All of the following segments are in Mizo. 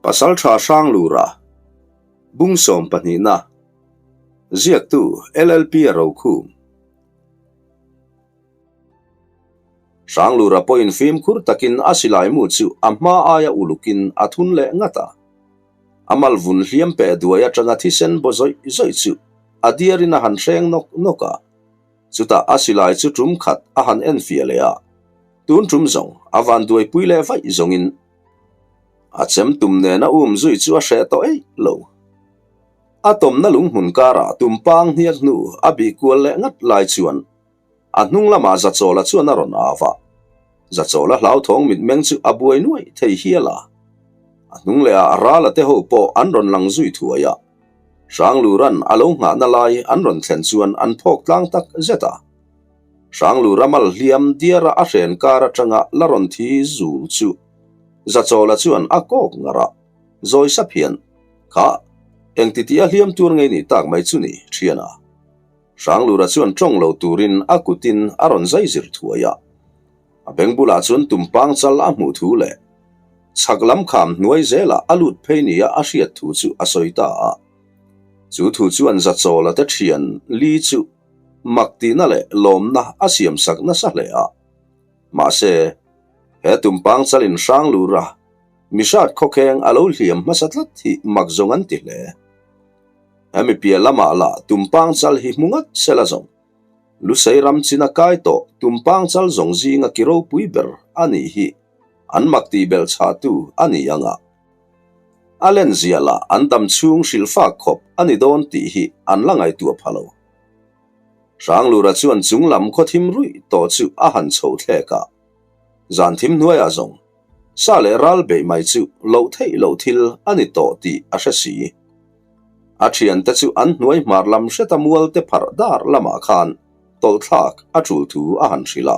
Pasalṭha Hranglura, Bung sawm pahnihna, Ziaktu LLP a rokhum. Hranglura pawhin fimkhur takin a silai mu chu a hma aia ulukin a thun leh ngat a. A mal vun hliam peh duai atanga thisen baw zawih zawih chu a diarin a han hreng nawk nawk a. Chutah a silai chu tum khat a han enfiah leh a, tun tum zawng a van duaipui leh vaih zawngin a chem tum nena um zui chu a hreh tawh eih lo. A tawmna lunghmun karah tumpang hniak hnu a bih kual leh ngat lai chuan a hnung lamah Zachawla chuan a rawn au a. Zachawla hlauthawng mitmeng chu a buai nuaih thei hial a. A hnung leh ah Rala te ho pawh an rawn lang zui thuai a. Hranglura'n a lo nghahna lai an rawn thlen chuan an phawk tlang tak zet a. Hranglura mal hliam diara a hren kar atanga la rawn thi zul chu Zachawla chuan a kawk ngar a, zawi sap hian, Kha, engti tih a hliam tur ngei nih tak mai chu ni, thiana. Hranglura chuan tawng lo turin a kutin a rawn zai zir thuai a. A beng bulah chuan tumpang chal a hmuh thu leh chhak lam kham hnuai zelah a lut phei nia a hriat thu chu a sawi ta a. Chu thu chuan Zachawla te thian li chu mak tihna leh lawmna a siamsak nasa hle a. Mahse, he tumpang chalin Hranglura mihrat khawkheng a lo hliam hmasa tlat hi mak zawng an ti hle. Hemi piah lamah lah tumpang chal hi hmu ngat sela zawng. Lusei ram china kai tawh tumpang chal zawng zinga ki ropui ber a nih hi an mak tih belh chhahtu a ni ang a. A len zia lah an dam chhung hrilh fak khawp a ni dawn tih hi an la ngaihtuah pha lo. Hranglura chuan chung lam khaw thim ruih tawh chu a han chho thlek a. Zan thim hnuaiah zawng sa leh ral beih mai chu loh theih loh thil a ni tawh tih a hre si. A thiante chu an hnuai hmar lam hreta mual te pharh dar lamah khan tawlhthlak a tul thu a han hrilh a.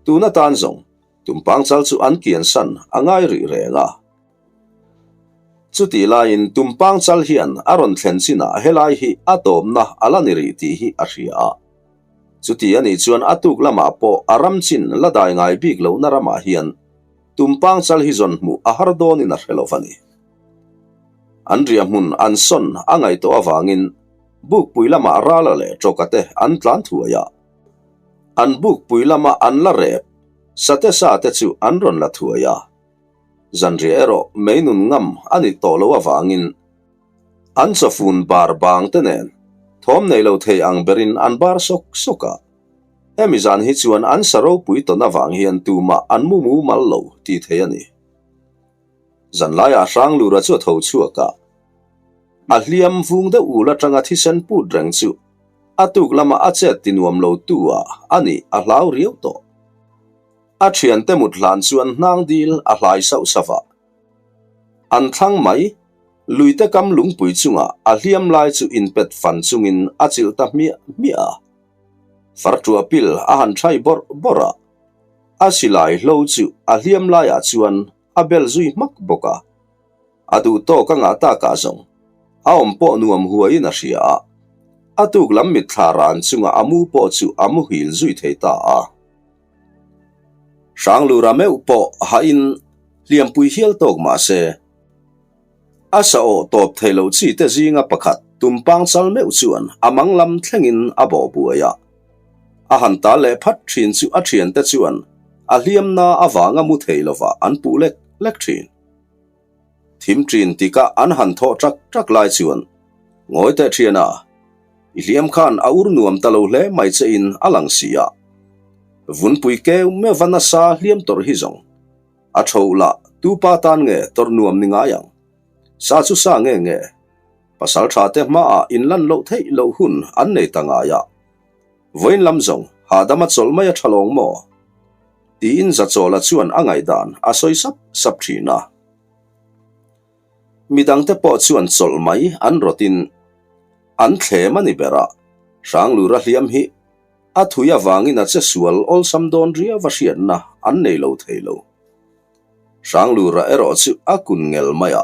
Tun atan zawng tumpang chal chu an kian san a ngai rih reng a. Chutih laiin tumpang chal hian a rawn thlen chinah helai hi a tawpna a la ni rih tih hi a hria a. Chuti a nih chuan a tuk lamah pawh a ram chin la dai ngai bik lohna ramah hian tumpang chal hi zawn hmuh a har dawnin a hre lo va ni. An riah hmun an sawn a ngaihtuah avangin Bukpui lamah Rala leh Tawka te an tlan thuai a. An Bukpui lama an la rep Sate sa te chu an rawn la thuai a. Zanriah erawh meinun ngam a ni tawh lo avangin an chawfun bar bang te nen thawm nei lo thei ang berin an bar sawk sawk a. Hemi zan hi chuan an sa ropui tawn avang hian tumah an mu mumal lo tih theih a ni. Zanlaiah Hranglura chu a tho chhuak a, a hliam vung deuh ul atanga thisen put reng chu a tuk lama a chet ti nuam lo tu ah a nih a hlau riau tawh. A thiante mut hlan chuan hnang dil a hlai sauh sauh a. An thlang mai, luite kam lungpui chungah a hliam lai chu inpet fan chungin a chilh ta hmiah hmiah a. Fartuah pil a han thai bawrh bawrh a. A silai hlo chu a hliam laiah chuan a bel zui hmak bawk a. A duh tawk a ngah takah zawng a awm pawh nuam huaiin a hria a, a tuk lam mitthla ran chunga a mu pawh chu a muhil zui thei ta a. Hranglura meuh pawh hahin hliampui hial tawk mah se, a sa awh tawp thei lo chi te zinga pakhat tumpang chal meuh chuan a mang lam thlengin a bawh buai a. A han tal leh phat thin chu a thiante chuan a hliamna avanga mu thei lovah an puh lek lek thin. Thim ṭin tikah an han thawh ṭak ṭak lai chuan ngawi teh ṭhian a, i hliam khan a ur nuam ta lo hle mai che in a lang si a. Vunpui keu meuh va nasa hliam tawrh hi zawng a tho lah tu pa tan nge tawrh nuam ni ngai ang. Sa chu sa nge nge, pasal ṭha te hmaah in lan loh theih loh hun an nei ta ngai a. Vawiin lam zawng hahdam a chawlh mai a ṭha lawng maw? Tiin Zachawla chuan a ngaihdan a sawi sap sap ṭhin a. Midangte pawh chuan chawlh mai an rawtin an thlem a ni ber a, Hranglura hliam hi a thui avangin a che sual awlsam dawn riau a hriatna an nei lo thei lo. Hranglura erawh chu a kun ngel mai a,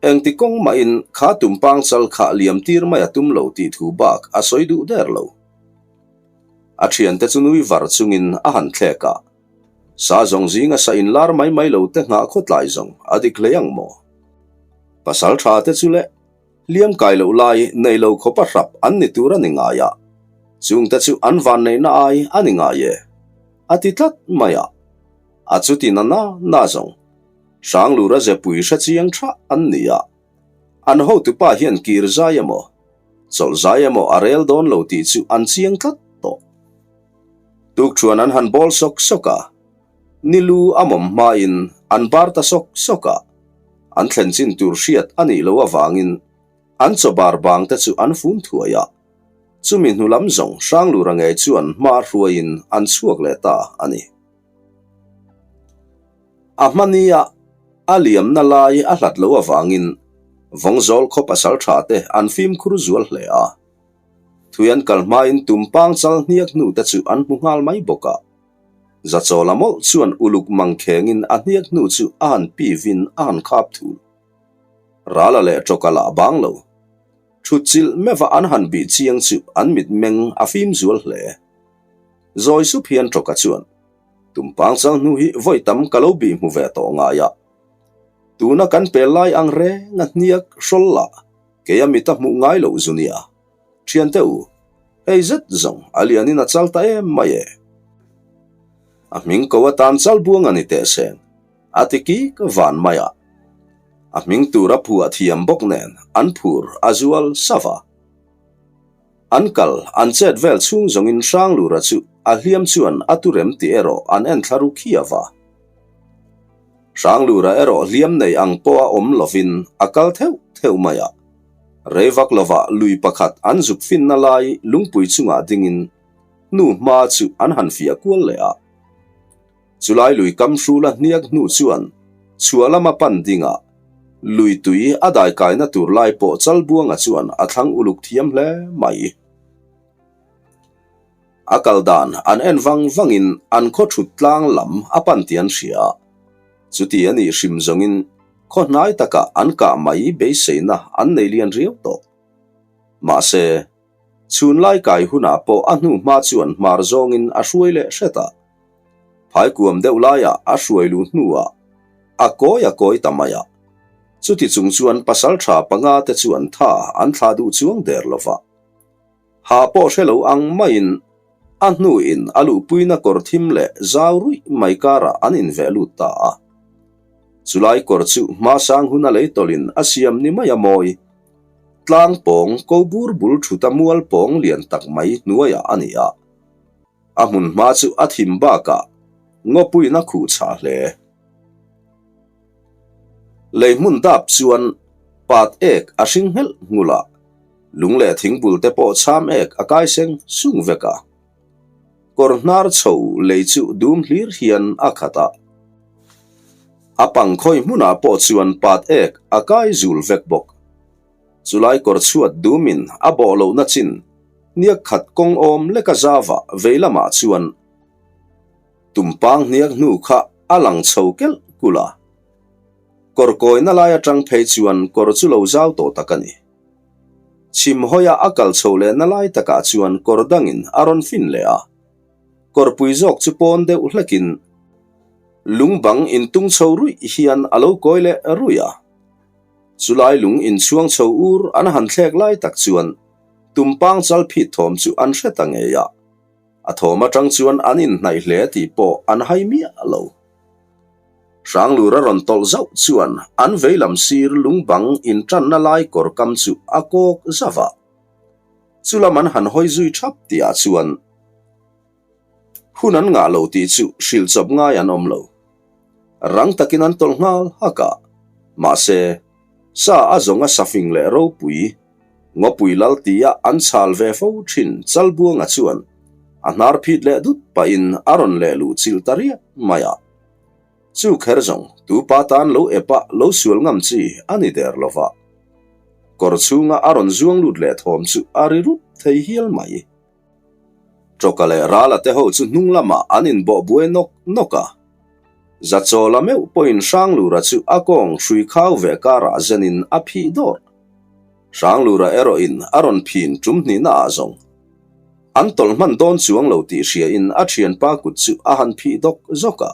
engti kawng mahin kha tumpang chal kha liam tir mai a tum lo tih thu bak a sawi duh der lo. A thiante chu nui var chungin a han thlek a, Sa zawng zinga sa inlar mai mai lo te nghah khawtlai zawng a dik hlei ang maw? Pasalṭha te chu le hliam kai loh lai nei lo khawpa hrap an ni tur a ni ngai a, chungte chu an vanneihna ai a ni ngai e, a ti tlat mai a. A chuti na na na zawng Hranglura zepui hre chiang tha an ni a, an hotupa hian kir zai emaw, chawlh zai emaw a rel dawn lo tih chu an chiang tlat tawh. Tukṭhuan an han bawl sawk sawk a, ni lu a mawm hmain an bar ta sawk sawk a, an thlen chin tur hriat a nih loh avangin an chaw bar bang te chu an fun thuai a, chumi hnu lam zawng Hranglura ngei chuan hma hruaiin an chhuak leh ta a ni. A hmania a liamna lai a hlat loh avangin Vawngzawl khaw pasal tha te an fimkhur zual hle a. Thui an kal hmain tumpang chal hniak hnu te chu an hmu nghal mai bawk a. Zachawla mawlh chuan uluk mangkhengin a hniak hnu chu a han pivin a han khap thul. Rala leh tawka lah bang lo. Thutchilh meuha an han bih chiang chu an mitmeng a fim zual hle. Zawi sup hian tawka chuan, Tumpang chal hnu hi vawi tam ka lo bih hmu ve tawh ngai a. Tuna kan pel lai ang reng a hniak hrawl lah kei a mit a hmuh ngai loh zu nia. Thiante u, hei zet zawng a lianin a chal ta em mai e. A hming ko atan chal buang a ni teh seng, a ti kik van mai a. A hming tur a phuah thiam bawk nen an phur a zual sava. An kal, an chet vel chhung zawngin Hranglura chu a hliam chuan a turem tih erawh an en thla ru khiau a. Hranglura erawh hliam nei ang pawha awm lovin a kal theuh theuh mai a. Rei vak lovah lui pakhat an zuk finna lai lungpui chungah dingin hnu hma chu an han fiah kual leh a. Chulai lui kam hrula hniak hnu chuan chhuah lama pan dingah lui tui a daikaina tur lai pawh Chalbuanga chuan a thlang uluk thiam hle mai. A kal dan an en vang vangin an khaw thut tlang lam a pan tih an hria a, chuti a nih hrim zawngin khaw hnai takah an kah mai beiseina an nei lian riau tawh. Mahse, chhun lai kai hunah pawh a hnu hma chuan hmar zawngin a hruai leh hret a, phaikuam deuh laiah a hruai luh hnuah a kawi a kawi ta mai a, chuti chung chuan pasaltha panga te chuan tha an thlah duh chuang der lova. Ha pawh hre lo ang maiin a hnuin a luhpuina kawr thim leh zau ruih mai karah an inveh lut ta a. Chulai kawr chu hmasang hun a lei tawlhin a siam ni mai a mawi. Tlang pawng ko bur bul thuta mual pawng lian tak mai hnuaiah a ni a. A hmun hma chu a thim bakah ngawpuiin a khuh chhah hle. Lei hmun dap chuan pat ek a hring nghelh nghulh a, lung leh thingbul te pawh chham ek a kai seng sung vek a. Kawr hnar chho lei chu dum hlir hian a khat a. A pang khawi hmunah pawh chuan pat ek a kai zul vek bawk. Chulai kawr chhuat dumin a bawh lohna chin hniak khat kawng awm leka zava vei lamah chuan tumpang hniak hnu kha a lang chho kelh kulh a. Kawr kawina lai atang phei chuan kawr chu lo zau tawh tak a ni. Chhim hawia a kal chho lehna lai takah chuan kawr dangin a rawn fin leh a. Kawrpui zawk chu pawn deuh hlekin lung bang intung chho ruih hian a lo kawi leh ruih a. Chulai lung inchhuang chho ur an han thlek lai tak chuan tumpang chal phit thawm chu an hre ta ngei a, a thawm atang chuan an inhnaih hle tih pawh an hai miah lo. Hranglur a rawn tawlh zauh chuan an veilam sir lung bang intanna lai kawr kam chu a kawk zauh a, chulam an han hawi zui thap tihah chuan Hun an ngah lo tih chu hrilh chawp ngai an awm lo. Rang takin an tawlh nghal hak a, mahse, sa a zawng a safing leh ropui, ngawpui lal tia an chhal ve fo thin Chalbuanga chuan a hnar phit leh dut pahin a rawn leh luh chilh ta riat mai a. Chu kher zawng tupa tan lo ep a lo sual ngam chi a ni der lo va. Kawr chhunga a rawn zuang lut leh thawm chu a ri rup thei hial mai. Tawka leh Rala te ho chu hnung lamah an inbawh buai nawk nawk a. Zachawla meuh pawhin Hranglura chu a kawng hrui khau ve karah zenin a phih dawrh. Hranglura erawhin a rawn phin tum hnihna ah zawng. An tawlh hman dawn chuang lo tih hriain a thianpa kut chu a han phih dawk zawk a.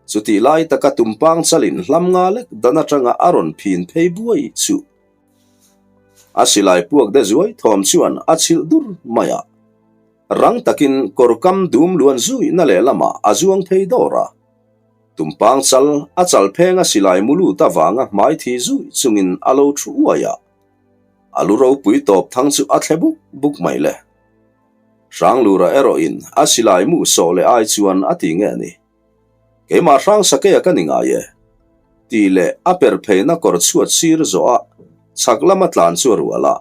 Chutih lai taka tumpang chalin hlam nga lek dan atanga a rawn phin phei buai chu. A silai puak de zuai thawm chuan a chhilh dur mai a. Rang takin kawr kam dum luan zuihna lehlamah a zuang phei dawr a. Tumpang chal a chal phenga silai mu lut avanga hmai thi zuih chungin a lo thu uai a. A lu ropui tawp thang chu a thle buk buk mai le. Hranglura erawhin a silai mu sawh leh ai chuan a ti nge a ni. Keimah hrang sakeia ka ni ngai e. Tih leh a per pheina kawr chhuat sir zawh a chhak lama tlan chu a rual a.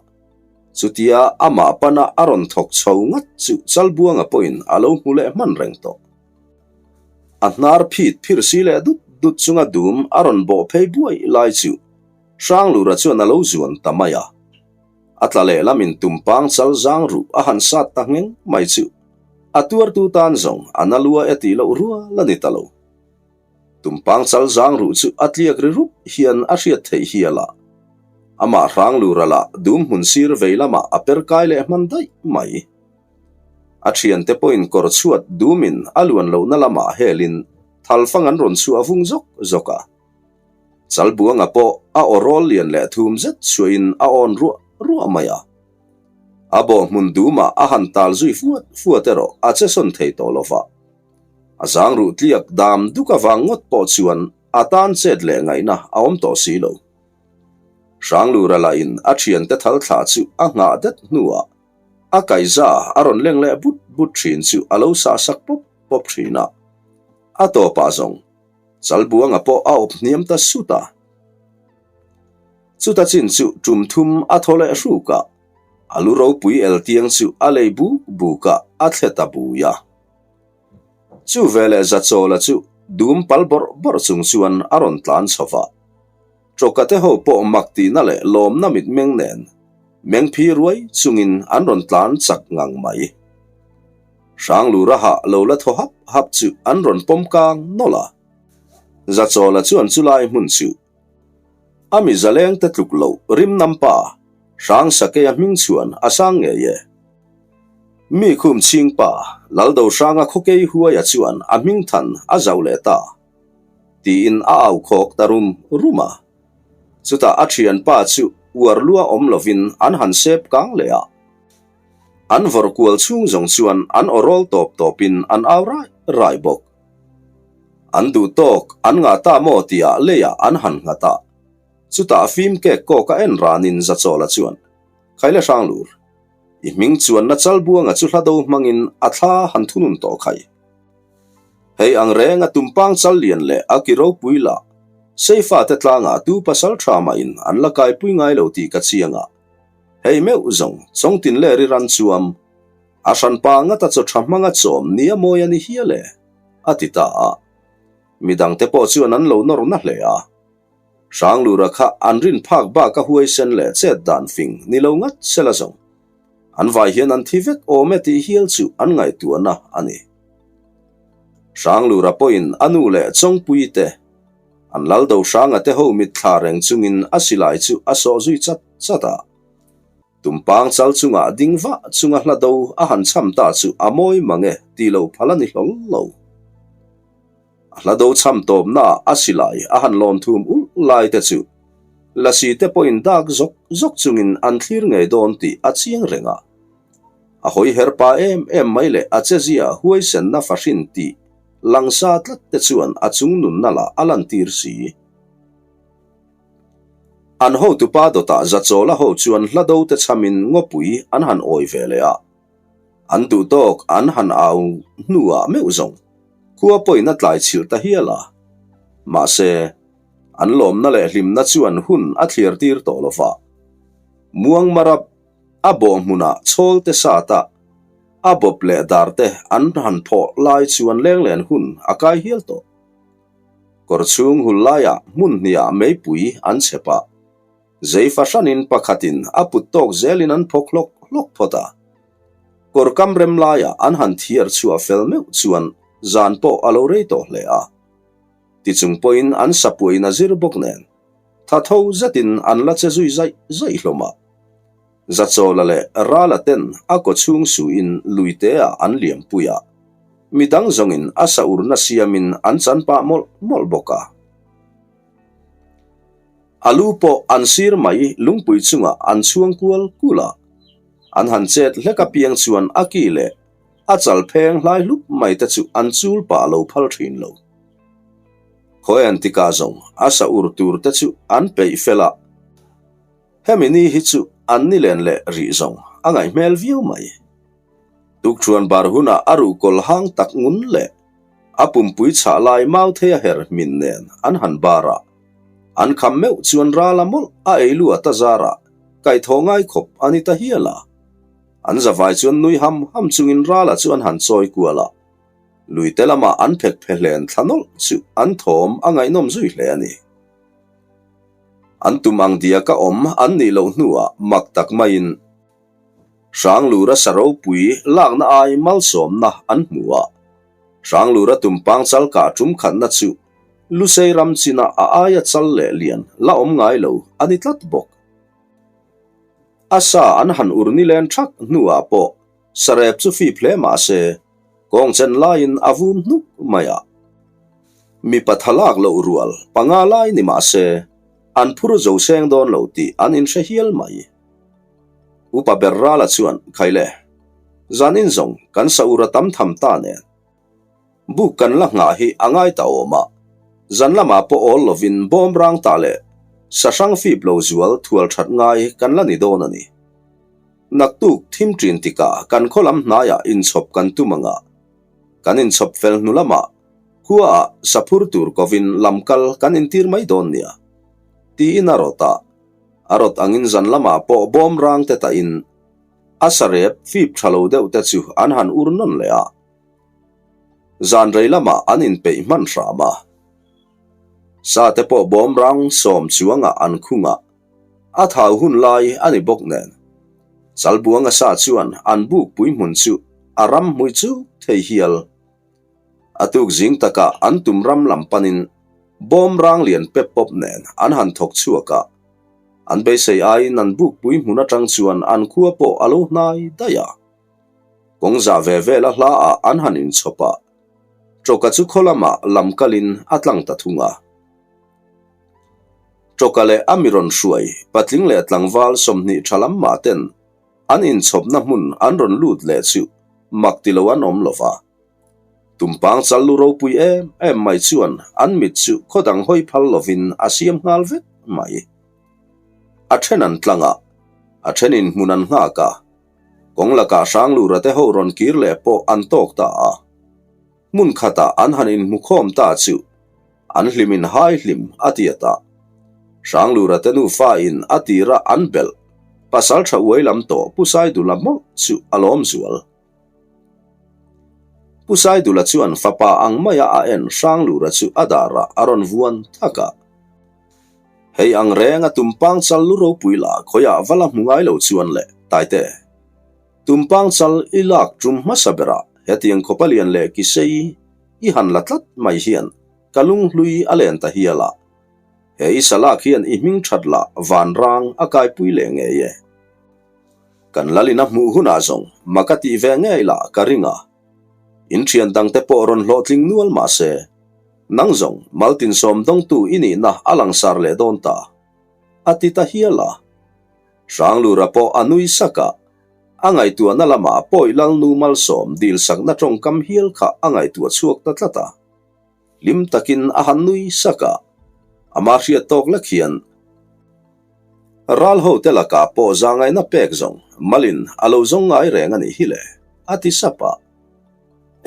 Chutia amah pana a rawn thawk chho ngat chu Chalbuanga pawhin a lo hmu leh hman reng tawh. A hnar phit phir si leh dut dut chunga dum a rawn bawh phei buai lai chu Hranglura chuan a lo zuan ta mai a. A tla leh lamin tumpang chal zang ruh a han sat ta ngheng mai chu a tuartu tan zawng a na lua e tih loh rual a ni ta lo. Tumpang chal zang ruh chu a tliak ri rup hian a hriat theih hial a. Amah Hranglura lah dum hmun sir vei lamah a per kai leh hman daih mai. A thiante pawhin kawr chhuat dumin a luan lohna lamah helin thalfang an rawn chhuah vung zawk zawk a. Chalbuanga pawh a aw rawl lian leh thum zet chhuahin a awn ruah ruah mai a. A bawh hmun dumah a han tal zui fuat fuat erawh a che sawn thei tawh lo va. A zang ruh tliak dam duk avang ngawt pawh chuan a tan chet leh ngaihna a awm tawh si lo. Hranglura lahin a thiante thal thlah chu a nghah det hnuah a kaihza a rawn leng leh but but thin chu a lo sah sak pawp pawp thin a. A tawpah zawng Chalbuanga pawh a awp hniam ta sut a. Chuta chin chu tum thum a thaw leh hruk a, a lu ropui el tiang chu a lei buk buk a, a thle ta bui a. Chu veleh Zachawla chu dum pal bawrh bawrh chung chuan a rawn tlan chho va. Tawkate ho pawh mak tihna leh lawmna mitmeng nen meng phi ruai chungin an rawn tlan chak ngang mai. Hranglura hah lo la thaw hap hap chu an rawn pawm kang nawlh a. Zachawla chuan chulai hmun chu a mi zalengte tluk loh rim nampa Hrang Sakeia hming chuan a sang ngei e. Mi khum chhingpa Laldo Hranga khawkei huaia chuan a hming than a zauh leh ta. Tiin a au khawk ta rum rum a. Chutah a thianpa chu uar lua awm lovin an han sep kang leh a. An vawrh kual chhung zawng chuan an aw rawl tawp tawpin an au rai rai bawk. An duh tawk an ngah ta maw tihah leiah an han nghat a. Chutah fim kek kawk a en ranin Zachawla chuan, Khaile Hranglur, i hming chuanna Chalbuanga chu hla do hmangin a thla han thunun tawh khai. Hei ang reng a tumpang chal lian leh a ki ropui lah Seifa te tlangah tu pasal tha mahin an la kaipui ngai lo tih ka chiang a. Hei meuh zawng Chawngtin leh Riran chuam a hranpa ngata chaw tha hmanga chawm ni a mawi a ni hial e, a ti ta a. Midangte pawh chuan an lo nawr na hle a. Hranglura kha an rin phak bak a huaisen leh chet dan fing ni lo ngat sela zawng. An vai hian an thi vek awm e tih hial chu an ngaihtuahna a ni. Hranglura pawhin a nu leh Chawngpuii te, an Laldo Hranga te ho mitthla reng chungin a silai chu a sawh zui chat chat a. Tumpang chal chungah ding vah chunga hla do a han cham ta chu a mawi mang e tih lo phal a ni hlawl lo. A hla do cham tawpnaah a silai a han lawm thum ulh lai te chu Lasi te pawhin dak zawk zawk chungin an thlir ngei dawn tih a chiang reng a. A hawi her pa em em mai leh a chezia huaisenna fahrin tih langsa tlat te chuan a chung nunna lah a lantir si. An hotupa dawtah Zachawla ho chuan hla do te chhamin ngawpui an han awi ve leh a. An duh tawk an han au hnuah meuh zawng khua pawhin a tlai chhilh ta hial a. Mahse, an lawmna leh hlimna chuan hun a thliar tir tawh lo va. Muangmarap a bawh hmunah chhawl te sat a, a bawp leh dar te an han phawh lai chuan lenglen hun a kai hial tawh. Kawr chhung hul laiah hmun hniah meipui an chhep a. Zei fahranin pakhatin a put tawk zelin an phawk hlawk hlawk phawt a. Kawr kam rem laia an han thiar chhuah fel meuh chuan zan pawh a lo rei tawh hle a. Tichung pawhin an sapuain a zir bawk nen, tha tho zetin an la che zui zaih zaih hlawm a. Zachawla leh Rala ten a kawchhung suin luiteah an liampui a. Midang zawngin a sa urna siamin an chan pah mawlh mawlh bawk a. A lu pawh an sir mai lungpui chungah an chhuang kual kul a. An han chet hlek apiang chuan a ki leh a chal pheng hlai hlup mai te chu an chul pah lo phal thin lo. Khawi an tikah zawng a sa ur tur te chu an peih fel a. Hemi ni hi chu an ni len leh rih zawng a ngaih hmel viau mai. Tukṭhuan bar hunah a ruhkawl hang tak ngun leh a pumpui chhah lai mau thei a her hmin nen an han bar a, an kham meuh chuan ral a mawlh a ei lu a ta zar a, kaihthawh ngai khawp a ni ta hial a. An zavai chuan nui ham ham chungin rala chu an han chawi kual a, luite lamah an phek phe hlen thla nawlh chu an thawm a ngaihnawm zui hle a ni. An tum ang diaka awm an nih loh hnuah mak tak maiin Hranglura sa ropui lakna ai malsawmna an hmu a, Hranglura tumpang chal kah tum khatna chu Lusei ram china a aia chal leh lian la awm ngai lo a ni tlat bawk. A sa an han ur nilen thak hnuah pawh sarep chu fip hle mah se kawng chen laiin a vum hnuk mai a. Mipa tha lak loh rual panga lai ni mah se an phur zo seng dawn lo tih an inhre hial mai. Upa ber Rala chuan, Khaile, zanin zawng kan sa ur a tam tham ta nen. Buk kan la nghah hi a ngai ta awm a, zan lamah pawh awl lovin bawm rang ta leh sa hrang fip lo zual thual that ngai kan la ni dawn a ni. Naktuk thim ṭin tikah kan khaw lam hnaiah inchhawp kan tum ang a, kan inchhawp fel hnu lamah khuaah sa phur tur kovin lam kal kan intir mai dawn nia, tiin a rawt a. A rawt angin zan lamah pawh bawm rang te tahin a sarep fip tha lo deuh te chu an han ur nawn leh a. Zan rei lamah an inpeih hman hram a. Sa te pawh bawm rang sawm chuangah an khung a, a thau hun lai a ni bawk nen. Chalbuanga sa chuan an buk pui hmun chu a ram hmui chuk thei hial. A tuk zing takah an tum ram lam panin bawm rang lian pep pawp nen an han thawk chhuak a. An beisei aiin an bukpui hmun atang chuan an khua pawh a lo hnai daih a. Kawng zah ve vel a hla ah an han inchhawp a, Tawka chu khaw lamah lam kalin a tlang ta thung a. Tawka leh a mi rawn hruai patling leh tlangval 20 tha lam mah ten an inchhawpna hmun an rawn lut leh chu mak ti lo an awm lo va. Tumpang chal lu ropui em em mai chuan an mit chu khaw dang hawi phal lovin a siam nghal vek mai. A then an tlang a, a thenin hmun an nghak a, kawng lakah Hranglura te ho rawn kir leh pawh an tawk ta a. Hmun khatah an han inhmukhawm ta chu an hlimin hai hlim a tiat a. Hranglura te nufa in a tira an belh pasal tha uai lam tawh Pu Saidula mawlh chu a lawm zual. Pu Saidula chuan fapa ang maia a en Hranglura chu a darah a rawn vuan thak a. Hei ang reng a tumpang chal lu ropui la khawiah va la hmu ngai lo chuan le Taite. Tumpang chal i lak tum hmasa berah hetiang khawpa lian leh kisei i han la tlat mai hian ka lunghlui a len ta hial a. He i salak hian i hming that lah vanrang a kaipui leh ngei e. Kan lalin a hmuh hunah zawng mak a tih ve ngei lah ka ring a. In thian dangte pawh rawn hlawhtling nual mah se, nang zawng Maltin sawmdawngtu i nihna a langsar leh dawn ta, a ti ta hial a. Hranglura pawh a nui sak a, a ngaihtuahna lamah pawi Lalnu Malsawm dilsakna tawngkam hial kha a ngaihtuah chhuak ta tlat a. Hlim takin a han nui sak a, amah hriat tawk lek hian ral hote lakah pawh zahngaihna pek zawng malin a lo zawng ngai reng a nih hi le, a ti sap a.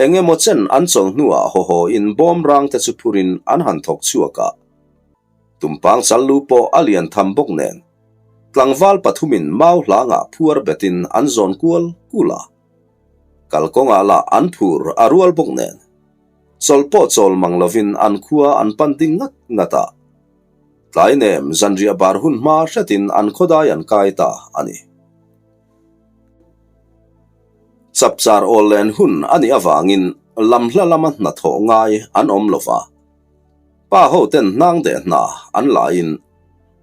Eng emaw chen an chawlh hnuah haw haw in bawm rang te chu phurin an han thawk chhuak a. Tumpang chal lu pawh a lian tham bawk nen tlangval pathumin mau hlangah phuar betin an zawn kual kul a. Kalkawngah lah an phur a rual bawk nen Chawl pawh chawl mang lovin an khua an pan ding ngat ngat a. Tlai nem zanriah bar hun hma hretin an khawdai an kai ta a ni. Chapchar awl len hun a nih avangin lam hla lama hnathawh ngai an awm lo va. Pa ho ten hnang deh hna an laiin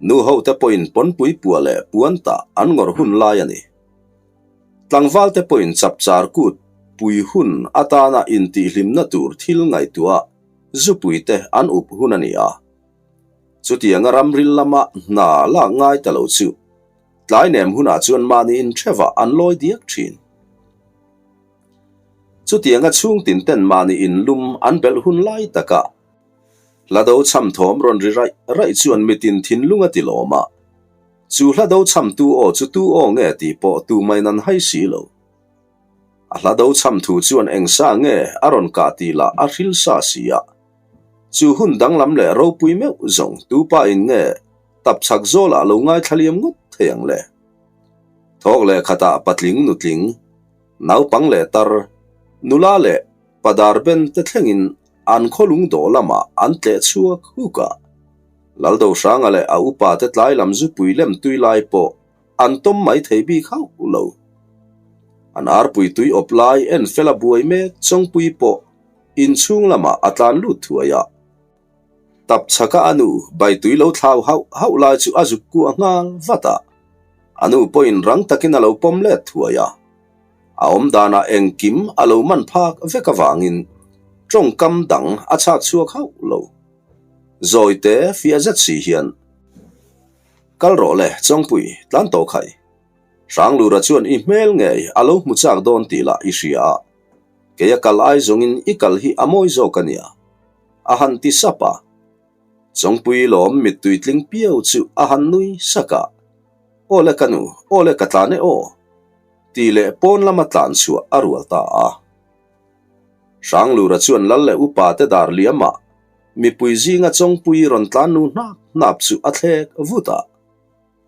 nu ho te pawhin pawnpui pua leh puan tah an ngawrh hun lai a ni. Tlangval te pawhin chapchar kut. pui hun atana intihhlimna tur thil ngaihtuah zupui te an up hun a ni a. Chutianga ramril lama hna lak ngai ta lo chu tlai nem hunah chuan mahni inthevah an lawi diak thin. Chutianga chhungtin ten mahni inlum an belh hun lai takah hla do cham thawm rawn ri raih raih chuan mitin thinlung a ti lawm a. Chu hla do cham tu aw chu tu aw nge tih pawh tu mai nan hai si lo. A hla do cham thu chuan eng sa nge a rawn kah tih lah a hril sa si a. Chu hun danglam leh ropui meuh zawng tu pa in nge tap chhak zawlah lo ngaithla liam ngawt thei ang le. Thawk leh khatah patling nutling, naupang leh tar, nula leh padar ben te thlengin an khawlung dawh lamah an tleh chhuak huk a. Laldohranga leh a upa te tlai lam zupui lem tui lai pawh an tawm mai thei bik hauh lo. An arpui tui awp lai en fel a buai mek chawngpui pawh inchhung lamah a tlan lut thuai a. Tap chhaka a nu bai tui lo thlau hauh hauh lai chu a zuk kuah nghal vat a. A nu pawhin rang takin a lo pawm let thuai a. A awm danah engkim a lo man phak vek avangin tawngkam dang a chhak chhuak hauh lo. Zawite fiah zet si hian, Kal rawh le, Chawngpui, tlan tawh khai. Hranglura chuan i hmel ngei a lo hmu chak dawn tih lah i hria a. Kei a kal ai zawngin i kal hi a mawi zawk a nia. A han ti sap a. Chawngpui lawm mittui tling piau chu a han nui sak a. Aw le ka nu, aw le ka tlan e aw. Tih leh pawn lama tlan chhuah a rual ta a. Hranglura chuan lal leh upa te dar liamah mipui zinga Chawngpui rawn tlan nu hnap hnap chu a thlek vut a.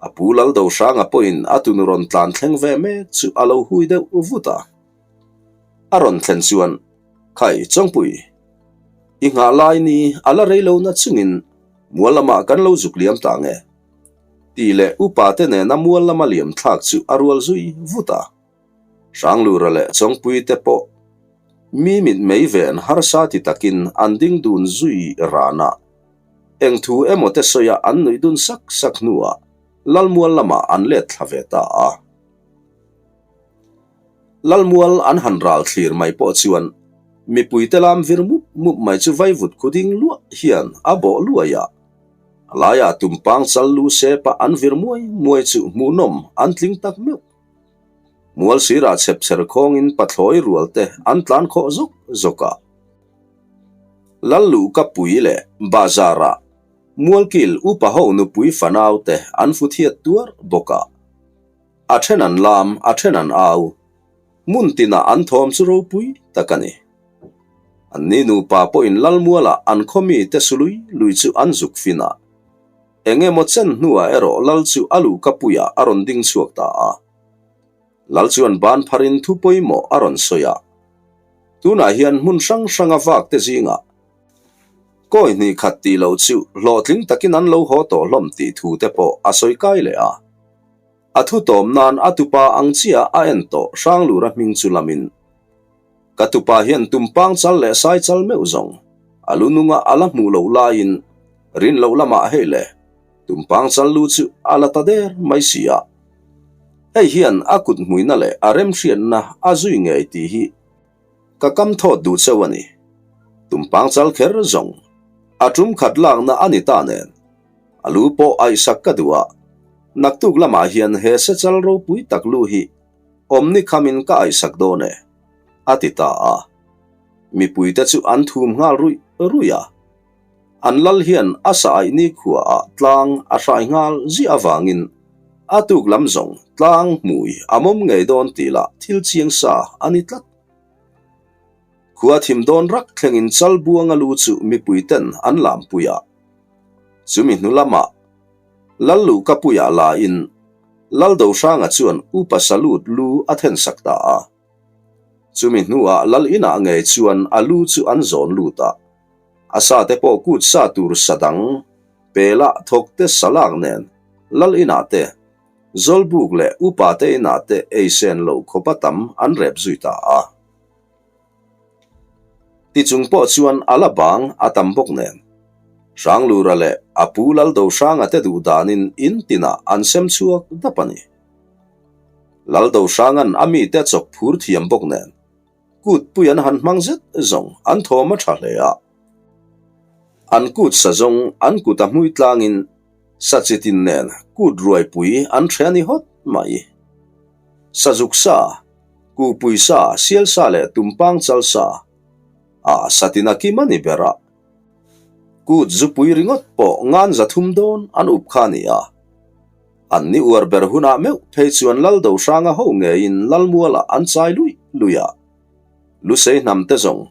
A pu lal do hranga pawhin a tunu rawn tlan thleng ve mek chu a lo hui deuh vut a. A rawn thlen chuan, Khai, Chawngpui, i nghah lai ni a la rei lo na chungin mual lamah kan lo zuk liam ta nge? Tih leh upa te nena mual lama liam thlak chu a rual zui vut a. Hranglura leh Chawngpui te pawh mi mit mei ven harsa ti takin an ding dun zui ran a. Eng thu emaw te sawi a an nuih dun sak sak hnuah Lalmual lamah an let thla ve ta a. Lalmual an han ral thlir mai pawh chuan mipui te lam vir mup mup mai chu vaivut khu ding luah hian a bawh luai a. A laiah tumpang chal lu sepa an vir muai muai chu hmuhnawm an tling tak meuh. Mual sirah chhep chher khawngin pathlawi rual te an tlan khawh zawk zawk a. Lalluhka pui leh bazar-ah Mualkil upa ho nupui fanau te an fu thiat tuar bawk a. A then an lam, a then an au. Hmun tinah an thawm chu ropui tak a ni. Anni nupa pawhin Lalmualah an khaw mite sului lui chu an zuk fin a. Eng emaw chen hnuah erawh Lal chu a luhka puiah a rawn ding chhuak ta a. Lal chuan ban pharin thu pawimawh a rawn sawi a. Tunah hian hmun hrang hranga vak te zingah kawi hnih khat tih loh chu hlawhtling takin an lo haw tawh hlawm tih thu te pawh a sawi kai leh a. A thu tawm nan a tupa ang chiah a en tawh Hranglura hming chu lamin, Ka tupa hian tumpang chal leh sai chal meuh zawng a lu nunga a la hmuh loh laiin rin loh lamah hei le tumpang chal lu chu a la ta der mai si a. Hei hian a kut hmuina leh a remhriatna a zui ngei tih hi ka kam thawt duh cheu a ni. Tumpang chal kher zawng a tum khat lakna a ni ta nen a lu pawh aihsak ka duh a, naktuk lamah hian he se chal ropui tak lu hi awmni khamin ka aihsak dawn e, a ti ta a. Mipuite chu an thum nghal ruih ruih a. An lal hian a sa aih nikhua ah tlang a hrai nghal ziah avangin a tuk lam zawng tlang hmui a mawm ngei dawn tih lah thil chiang sa a ni tlat. Khua thim dawn rak thlengin chal buanga lu chu mipui ten an lampui a. Chumi hnu lamah Lal luhka puiah lain Lal Dohranga chuan Upa Salut lu a thensak ta a. Chumi hnuah Lal inah ngei chuan a lu chu an zawn lut a. A sa te pawh kut sa tur sa dang, pela thawk te sa lak nen, lal inah te, Zawlbuk leh upa te inah te ei sen loh khawpa tam an rep zui ta a. Tichung pawh chuan a la bang a tam bawk nen, Hranglura leh a pu Laldohranga te duh danin in tinah an sem chhuak dap a ni. Laldohranga'n a mite chawk phur thiam bawk nen. Kut pui an han hmang zet zawng an thawm a tha hle a. An kut sa zawng an kut a hmui tlangin sa chitin nen kut ruai pui an hre a ni hawt mai. Sazuk sa, kuhpui sa, sial sa leh tumpang chal sa a satin a kim a ni ber a. Kut zupui ringawt pawh ngan 300 dawn an up kha a ni a. An ni uar ber hunah meuh phei chuan Lal Dohranga ho ngeiin Lalmualah an chai luih luih a. Lusei hnam te zawng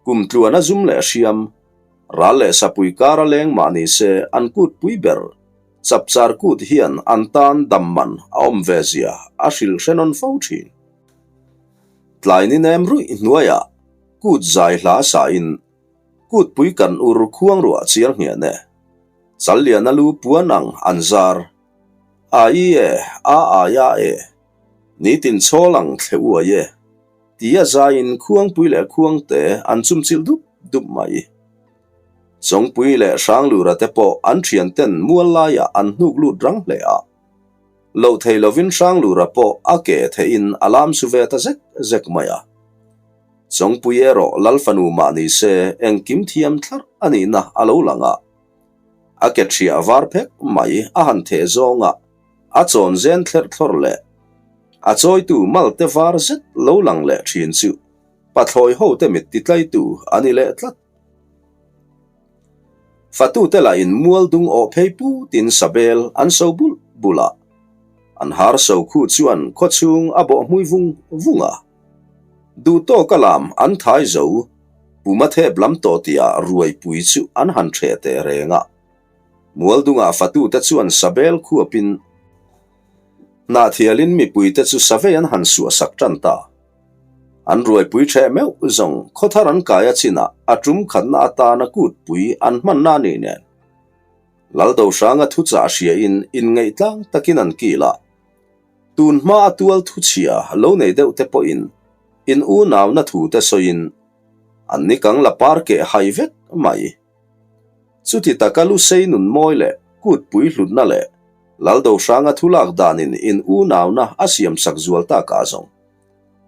kum tluan a zum leh hriam, ral leh sapui kar a leng mah ni se an kut pui ber Chapchar kut hian an tan dam man a awm ve zia a hrilh hre nawn fo thin. Tlai ni nem ruih hnuaiah kut zai hla sain kut pui kan ur khuang ruah chiar nghian e. Challiana lu puan ang an zar. A i e, a ai a e, nitin chhawl ang thle uai e, tia zaiin khuangpui leh khuangte an chumchilh dup dup mai. Chawngpui leh Hranglura te pawh an thian ten mual laiah an hnuk lut rang hle a. Loh thei lovin Hranglura pawh a ke theihin a lam su ve ta zek zek mai a. Chawngpui erawh Lal fanu mah ni se engkim thiam thlarh a nihna a lo lang a. A ke ṭhiah var phek mai a han theh zawnga a chawn zen thlerh thlawrh leh a chawitu malte var zet lo lang leh ṭhin chu pathlawi hote mit titlaitu a ni leh tlat. Fatute lahin mual dung awh phei putin sabel an so bulh bulh a, an har so khu chuan khawchhung a bawh hmui vung vung a. Duh tawka lam an thai zo, puma thep lam tawh tihah ruaipui chu an han ṭheh teh reng a. Mual dungah fatute chuan sabel khuapin hnahthialin mipuite chu savei an han suahsak ṭan ta. An ruaipui ṭheh meuh zawng khawthar an kai a chinah a ṭum khatna atana kutpui an hmanna a nih nen. Laldohranga thuchah hriain inngeih tlang takin an kil a. Tun hma a tual thuchhia lo nei deuh te pawhin in unauna thu te sawiin an ni kang la par keh hai vek mai. Chuti taka Lusei nun mawi leh kutpui hlutna leh Laldohranga thulak danin in unauna a siamsak zual tak ah zawng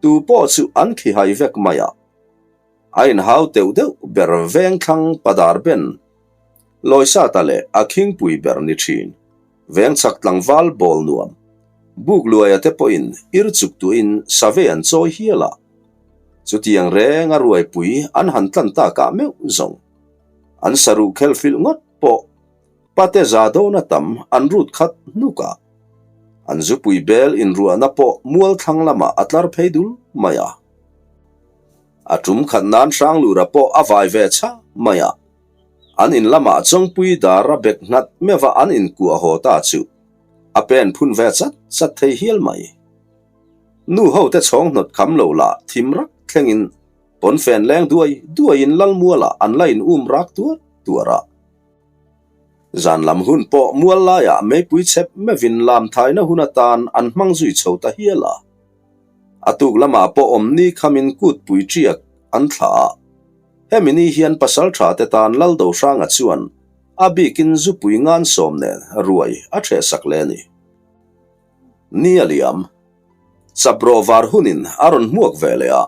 tu pawh chu an khihai vek mai a. A inhau teuh deuh ber vengthlang padar ben Lawisata leh a khingpui ber ni thin. Vengchhak tlangval bawl nuam buk luaia te pawhin ir chuk tuin save an chawi hial a. Chutiang reng a ruaipui an han tlan takah meuh zawng. An saruh khel filh ngawt pawh pate za dawna tam an rut khat hnuk a. An zupui bel inruahna pawh mual thlang lamah a tlar phei dul mai a. A tum khat nan Hranglura pawh a vai ve chhah mai a. An in lamah Chawngpui dara bek nghat meuha an inkuah haw ta chu a pen phun ve chat chat thei hial mai. Nu ho te chhawng hnawt kham lo lah thim rak thlengin pawnfen leng duai duaiin Lalmualah an la in um rak tuar tuar a. Zan lam hun pawh mual laiah meipui chep meuhin lam thaina hun atan an hmang zui chho ta hial a. A tuk lamah pawh awmni khamin kutpui ṭiak an thlah a. Hemi ni hian pasalṭha te tan Laldohranga chuan a bikin zupui ngan sawm nen ruai a ṭhehsak leh a ni. Ni a liam. Chaprawh var hunin a rawn hmuak ve leh a.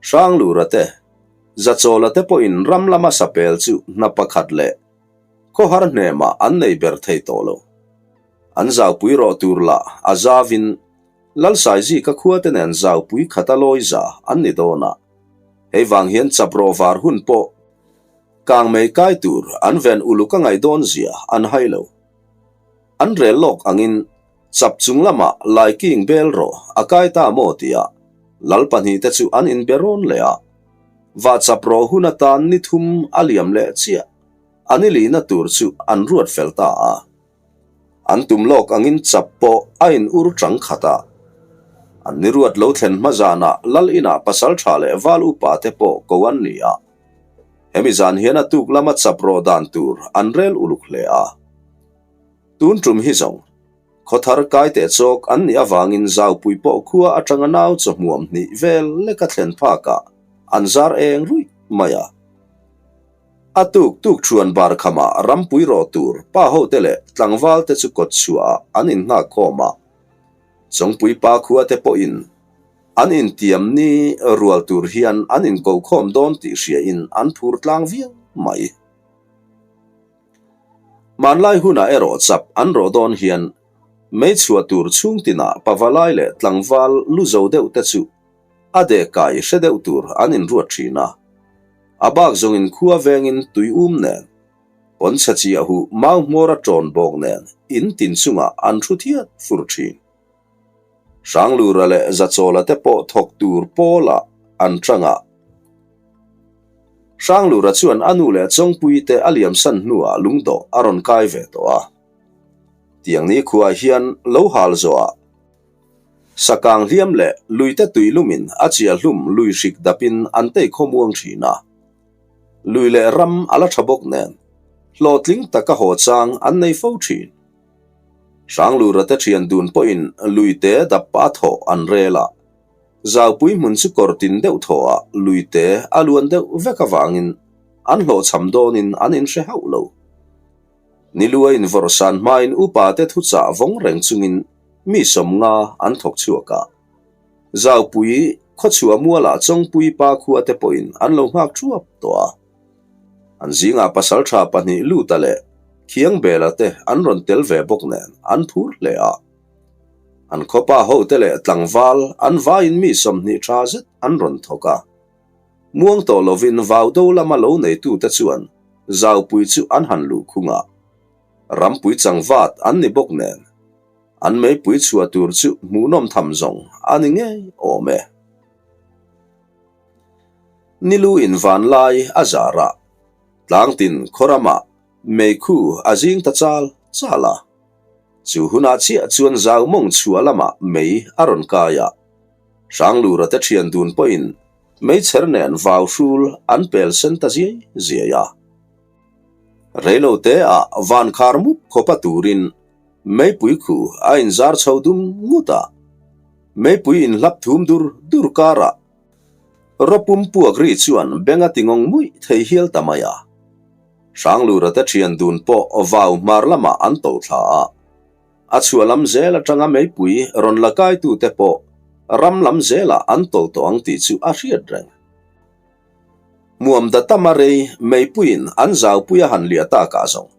Hranglura te, Zachawla te pawhin ram lama sapel chu hna pakhat leh khawhar hnemah an nei ber thei tawh lo. An zaupui rawh tur lah a zavin Lalsaizika khua te nen zaupui khata lawi za an ni dawn a. Hei vang hian chaprawh var hun pawh kangmei kai tur an ven uluk a ngaih dawn zia an hai lo. An rel lawk angin chap chung lamah laiking bel rawh a kai ta maw tia lal pahnihte chu an inbe rawn leh a. Vah chaprawh hun atan ni thum a liam leh chiah a ni lihna tur chu an ruat fel ta a. An tum lawk angin chap pawh a in ur chang khat a. An ni ruat lo thlen hma zanah Lal inah pasal tha leh val upa te pawh ko an ni a. Hemi zan hian a tuk lama chap rawh dan tur an rel uluk hle a. Tun tum hi zawng, khawthar kai teh chawk an nih avangin zaupui pawh khua atanga nau chawhmuam hnih vel leka thlen phakah an zar eng ruih mai a. A tuk tuk chuan bar khamah rampui rawh tur pa hote leh tlangval te chu kawt chhuahah an innghak khawm a. Chawngpui pa khua te pawhin An intiam ni rual tur hian an inkokhawm dawn tih hriain an phur tlang viau mai. Hmanlai hunah erawh chap an rawh dawn hian mei chhuah tur chhungtinah pavalai leh tlangval lu zo deuh te chu a deh kai hre deuh tur an inruat thin a. A bak zawngin khua vengin tui um nen, pawnchhe chiah huh mau hmawr a ṭawn bawk nen in tin chungah an thu thiat fur thin. Hranglura leh Zachawla te pawh thawk tur pawlah an ṭang a. Hranglura chuan a nu leh Chawngpuii te a liamsan hnuah lungdawh a rawn kai ve tawh a. Tiang ni khuaah hian lo hal zawhah sakang hliam leh luite tui lumin a chiah hlum lui hrik dapin an tei khawmuang thin a. Lui leh ram a la tha bawk nen hlawhtling taka haw chang an nei fo thin. Hranglura te thian dun pawhin luite dap a thawh an rel a. Zaupui hmun chu kawr tin deuh thawhah luite a luan deuh vek avangin an hlawhchham dawnin an inhre hauh lo. Nilu a invawrhsan hmain upa te thuchah vawng reng chungin mi sawmnga an thawk chhuak a. Zaupui khawchhuah mualah Chawngpui pa khua te pawhin an lo nghak thuap tawh a. An zingah pasaltha pahnih Luta leh Khiangbela te an rawn tel ve bawk nen an phur hle a. An khawpa hote leh tlangval an vaiin mi 20 tha zet an rawn thawk a. Muang tawh lovin vau do lama lo neitute chuan zaupui chu an han luh khung a. Rampui changvat an ni bawk nen an meipui chhuah tur chu hmuhnawm tham zawng a ni ngei awm e. Nilu in vanlai a zar a, tlangtin khawramah meikhu a zing ta chal chal a. Chu hunah chiah chuan zau mawng chhuah lamah mei a rawn kai a. Hranglura te thian dun pawhin meichher nen vau hrul an pel sen ta ziai ziai a. Reilo te ah van khar mup khawpa turin meipui khu a inzar chho dum ngut a. Meipui inhlap thum dur dur karah Rawpum puak ri chuan beng a tingawng muih thei hial ta mai a. Hranglura te thian dun pawh vau hmar lamah an to thla a. A chhuah lam zel atanga meipui rawn la kaitute pawh ram lam zelah an to tawh ang tih chu a hriat reng. Muam da tama rei meipuiin an zaupui a han liah takah zawng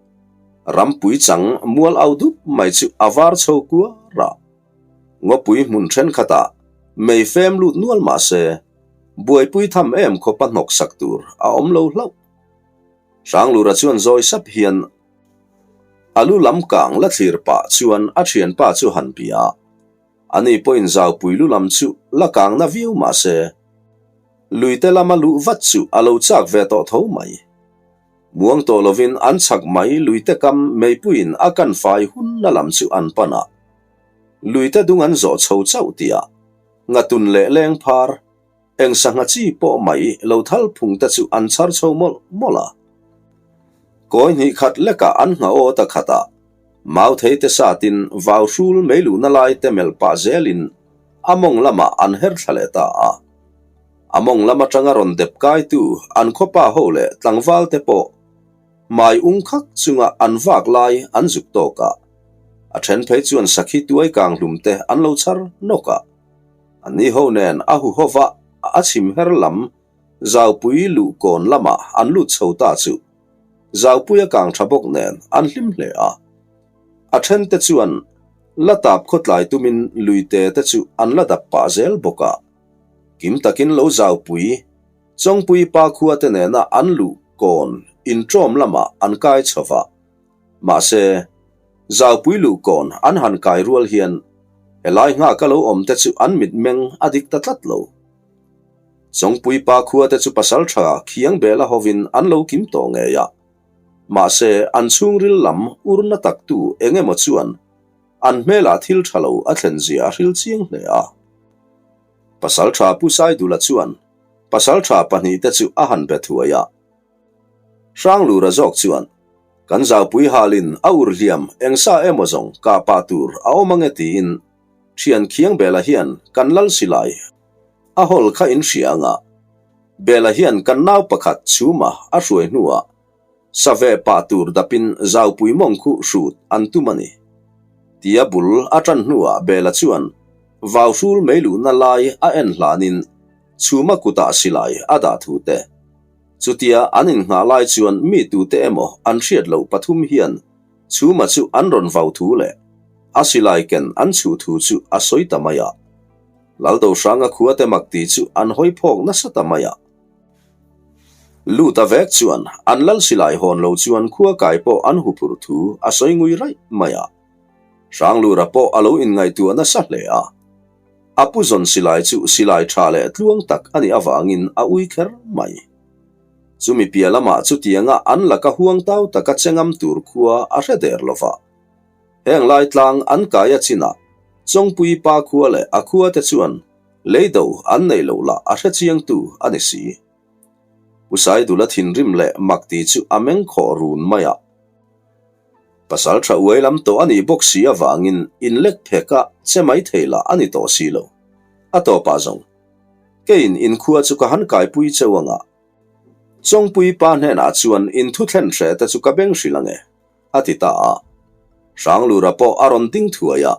rampui chang mual au dup mai chu a var chho kuar a. Ngawpui hmun thenkhatah mei fem lut nual mah se, buaipui tham em khawpa hnawk sak tur a awm lo hlauh. Hranglura chuan zawi sap hian a lu lam kang la thlir pah chuan a thianpa chu han bia a, ani pawhin zaupui lu lam chu la kang na viau mah se, luite lama luh vat chu a lo chak ve tawh tho mai. Muang tawh lovin an chhak mai luite kam meipuiin a kan fai hunna lam chu an pan a. Luite dung an zawh chho chauh tihah Ngatun leh Lengphar, eng sangha chi pawh mai lo thal phung te chu an chhar chho mawlh mawlh a. Kawi hnih khat lekah an ngha aw ta khat a, mau thei te satin vau hrul mei luhna lai te melh pah zelin a mawng lamah an her thla leh ta a. A mawng lam atanga rawn dep kaitu an khawpa ho leh tlangval te pawh Hmai ung khak chunga an vak lai an zuk tawk a, a then phei chuan sakhi tuai kang hlum te an lo chhar nawk a. Anni ho nen a hu hova a chhim her lam Zaupui luh kawn lamah an lut chho ta chu Zaupui a kang tha bawk nen an hlim hle a. A then te chuan la tap khawtlai tumin luite te chu an la dap pah zel bawk a. Kim takin lo Zaupui Chawngpui pa khua te nena an luh kawn inṭawm lamah an kai chho va. Mahse, Zaupui luh kawn an han kai rual hian helai nghaka lo awm te chu an mitmeng a dik ta tlat lo. Chawngpui pa khua te chu pasalṭha khiang bela hovin an lo kim tawh ngei a. Mahse, an chhungril lam urna taktu eng emaw chuan an hmelah thil ṭha lo a thlen zia a hril chiang hle a. Pasalṭha Pu Saidula chuan Pasalṭha pahnihte chu a han be thuai a. Hranglura zawk chuan, Kan zaupui halin a ur hliam eng sa emaw zawng kah pah tur a awm ange tiin ṭhian Khiangbela hian kan lal silai a hawl kha in hria anga Bela hian kan nau pakhat chhuma a hruai hnuah save pah tur dapin zaupui mawng khu hrut an tum a ni. Tia bul a ṭan hnuah Bela chuan. Vau hrul mei luhna lai a en hlanin chhuma kutah silai a dah thu te. Chutia an innghah lai chuan mi tute emaw an hriat loh pathum hian chhuma chu an rawn vau thu leh a silai ken an chhuh thu chu a sawi ta mai a. Laldohranga khuate mak ti chu an hawi phawk nasa ta mai a. Luta vek chuan an lal silai hawn lo chuan khua kai pawh an huphurh thu a sawi ngui raih mai a. Hranglura pawh a lo inngaihtuah nasa hle a. A pu zawn silai chu silai tha leh tluang tak a nih avangin a ui kher mai. Chumi piah lamah chutianga an laka huang tau taka che ngam tur khua a hre der lo va. Heng lai tlang an kai a chinah Chawngpui pa khua leh a khua te chuan Leido an neih loh lah a hre chiangtu a ni si. Pu Saidula thinrim leh mak ti chu a meng khawh run mai a. Pasal tha uai lam tawh a nih bawk si avangin inlek phek a che mai thei lah a ni tawh si lo. A tawpah zawng, Keiin inkhua chu ka han kaipui cheu anga, Chawngpui pa hnenah chuan inthuthlen hreh te chu ka beng hrilh ange. a ti ta a. Hranglura pawh a rawn ding thuai a,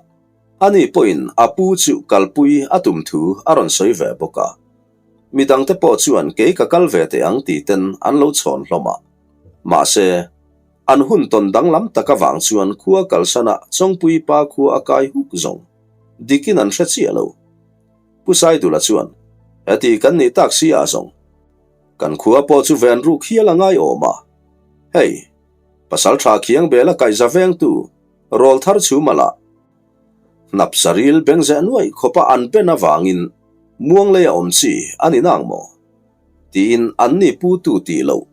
ani pawhin a pu chu kalpui a tum thu a rawn sawi ve bawk a. Midangte pawh chuan kei ka kal ve teh ang ti ten an lo chhawn hlawm a. Mahse, an hun tawn danglam tak avang chuan khua kalsana Chawngpui pa khua a kai huk zawng dikin an hre chiah lo. Pu Saidula chuan, Heti kan nih tak si ah zawng, kan khua pawh chu ven ruk hial a ngai awm a. Hei, Pasal tha khiang bela kaihza vengtu rawl thar chhum a lah. Hnap saril beng zeh nuaih khawpa an pen avangin muang lei a awm chi a ni nang maw? Tiin an ni pu tu tih loh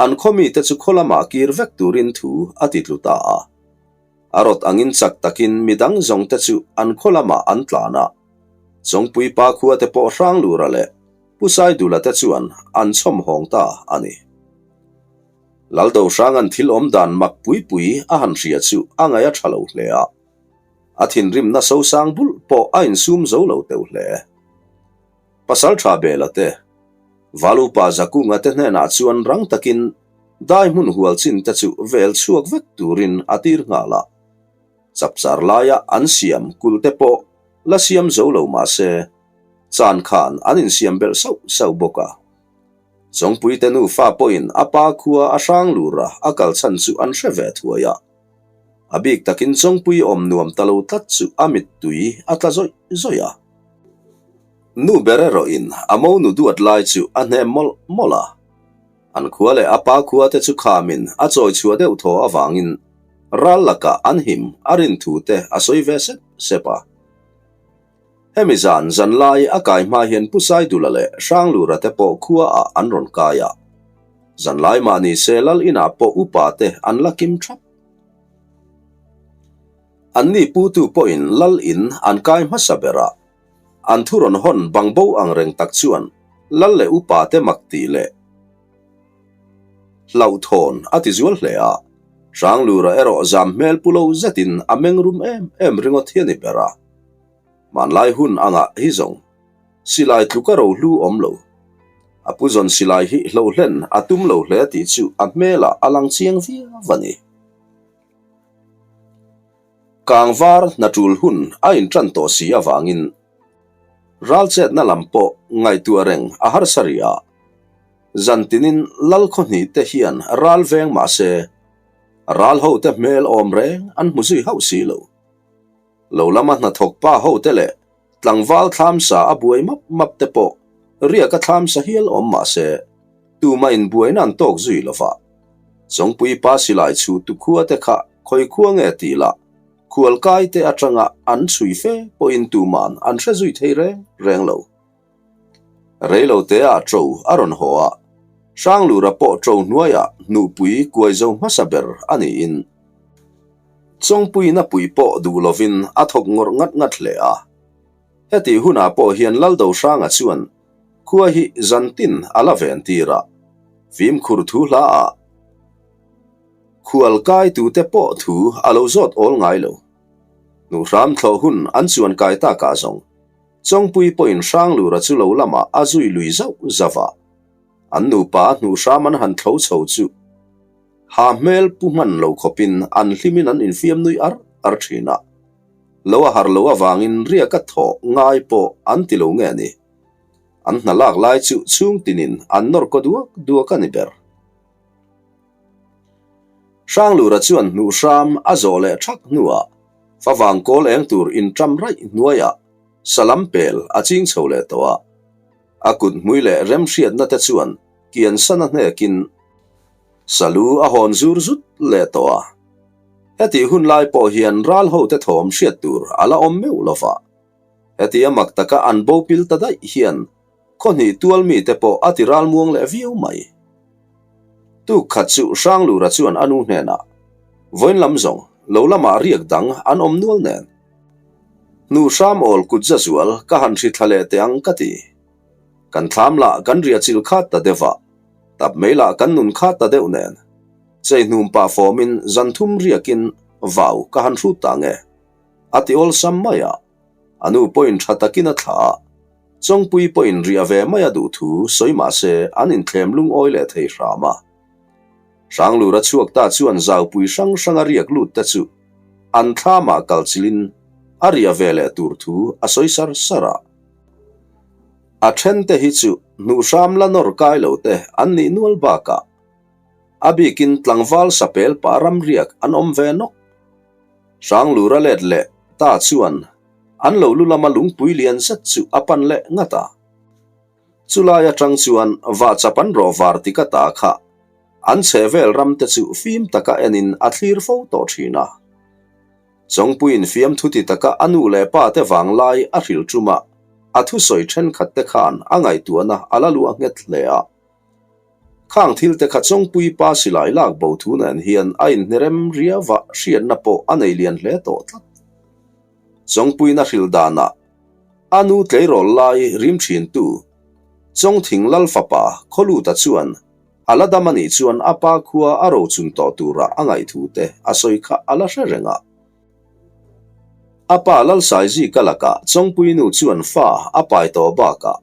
an khaw mite chu khaw lamah kir vek turin thu a ti tlu ta a. A rawt angin chak takin midang zawngte chu an khaw lamah an tlan a. Chawngpui pa khuate pawh Hranglura leh Pu Saidula te chuan an chhawm hawng ta a ni. Laldo Hranga'n thil awm dan mak pui pui a han hria chu a ngaih a tha lo hle a. A thinrimna sosang bulh pawh a insum zo lo teuh hle. Pasal tha Bela te, Valupa Zakunga te hnenah chuan rang takin dai hmun hual chin te chu vel chhuak vek turin a tir nghal a. Chapchar laia an siam kulh te pawh la siam zo lo mah se, chan khan an insiam belh sauh sauh bawk a. Chawngpuite nufa pawhin a pa khua a hrang lur a, a kal chhan chu an hre ve thuai a. A bik takin Chawngpui awm nuam ta lo tlat chu a mittui a tla zawih zawih a. Nu ber erawhin a monu duat lai chu a hnem mawlh mawlh a. An khua leh a pa khua te chu khamin a chawi chhuah deuh thaw avangin ral lakah an him a rin thu te a sawi ve sep sep a. Hemi zan zanlai a kai hma hian Pu Saidula leh Hranglura te pawh khua ah an rawn kai a. Zanlai mah ni se lal inah pawh upa te an la kim thap. An ni putu pawhin lal in an kai hmasa ber a. An thu rawn hawn bangbo ang reng tak chuan lal leh upa te mak tih leh hlauhthawn a ti zual hle a. Hranglura erawh zam hmel pu lo zetin a meng rum em em ringawt hi a ni ber a. Hmanlai hun angah hi zawng silai tluka rohlu awm lo. A pu zawn silai hi hlohlen a tum lo hle tih chu a hmelah a lang chiang viau a ni. Kangvar hna tul hun a intan tawh si avangin ralchetna lam pawh ngaihtuah reng a harsa rih a. Zantinin Lalkhawhnih te hian ral veng mah se ral hote hmel awm reng an hmu zui hauh si lo. Lo lama hnathawk pa ho te leh tlangval thlamsa a buai map map te pawh riaka thlamsa hial awm mah se, tumah in buaina an tawk zui lo va. Chawngpui pa silai chhu tu khua te kha khawi khua nge tih lah khualkai te atanga an chhui fe pawhin tuman an hre zui thei reng reng lo. Reilo te ah ṭo a rawn haw a, Hranglura pawh ṭo hnuaiah hnuhpui kuai zo hmasa ber a niin Chawngpuiin a pui pawh duh lovin a thawk ngawrh ngat ngat hle a. Hetih hunah pawh hian Laldo Hranga chuan khua hi zantin a la ven tir a, fimkhur thu hla ah khual kai tute pawh thu a lo zawt awl ngai lo. Hnuhhram thlawh hun an chuan kai takah zawng Chawngpui pawhin Hranglura chu lo lamah a zui lui zauh zauh a, an nupa a hnuhhram an han thlo chho chu ha hmel pu hman lo khawpin an hlimin an infiam nui ar ar thin a. Lo a har loh avangin riaka thawh ngai pawh an ti lo nge ni. An hna lak lai chu chhung tinin an nawr kaw duak duak a ni ber. Hranglura chuan hnuh hram a zawh leh thak hnuah favang kawl eng tur inṭam raih hnuaiah salam pel a ching chho leh tawh a. A kut hmui leh remhriatna te chuan kian san a hnekin salu a hawn zur zut leh tawh a. Hetih hun lai pawh hian ral hote thawm hriat tur a la awm meuh lo va. Hetia mak taka an bo pil ta daih hian khawhnih tual mite pawh a ti ral muang leh viau mai. Tuk khat chu Hranglura chuan a nu hnenah, Vawiin lam zawng, lo lamah riak dang an awm nual nen. Hnu hram awl kut za zual ka han hri thla leh teh ang ka ti. Kan thlam lah kan ria chil khat ta deuh a, tap mai lah kan nun khat ta deuh nen. Chei hnum pah fawmin zan thum riakin vau ka han hrut ta nge. A ti awlsam mai a, a nu pawhin tha takin a thlah a, Chawngpui pawhin riah ve mai a duh thu sawi mah se an inthlem lungawi leh thei hram a. Hranglura chhuak ta chuan zaupui hrang hranga riak lut te chu an thlamah kal chilin a riah ve leh tur thu a sawi sar sar a. A then te hi chu hnuhhram la nawr kai lo te an nih nual bakah a bikin tlangval sapel pah ram riak an awm ve nawk. Hranglura let leh ta chuan an lo lu lama lungpui lian zet chu a pan leh ngat a. Chulai atang chuan vahchap an rawh var ti ka ta kha an chhehvel ram te chu fim taka enin a thlir fo tawh thin a. Chawngpuiin fiamthu ti taka a nu leh pa te vanglai a hrilh tum a, a thusawi thenkhat te khan a ngaihtuahna a la luah nghet hle a. Khang thil te kha Chawngpui pa silai lak bo thu nen hian a inhnerem riau a hriatna pawh a nei lian hle tawh tlat. Chawngpuiin a hrilh danah a nu tleirawl lai rim thintu Chawngthing Lal fapa Khawluta chuan a la dam a nih chuan a pa khua a rochun tawh turah a ngaihthu te a sawi kha a la hre reng a. A pa Lalsaizika lakah Chawngpui nu chuan fa a pai tawh bakah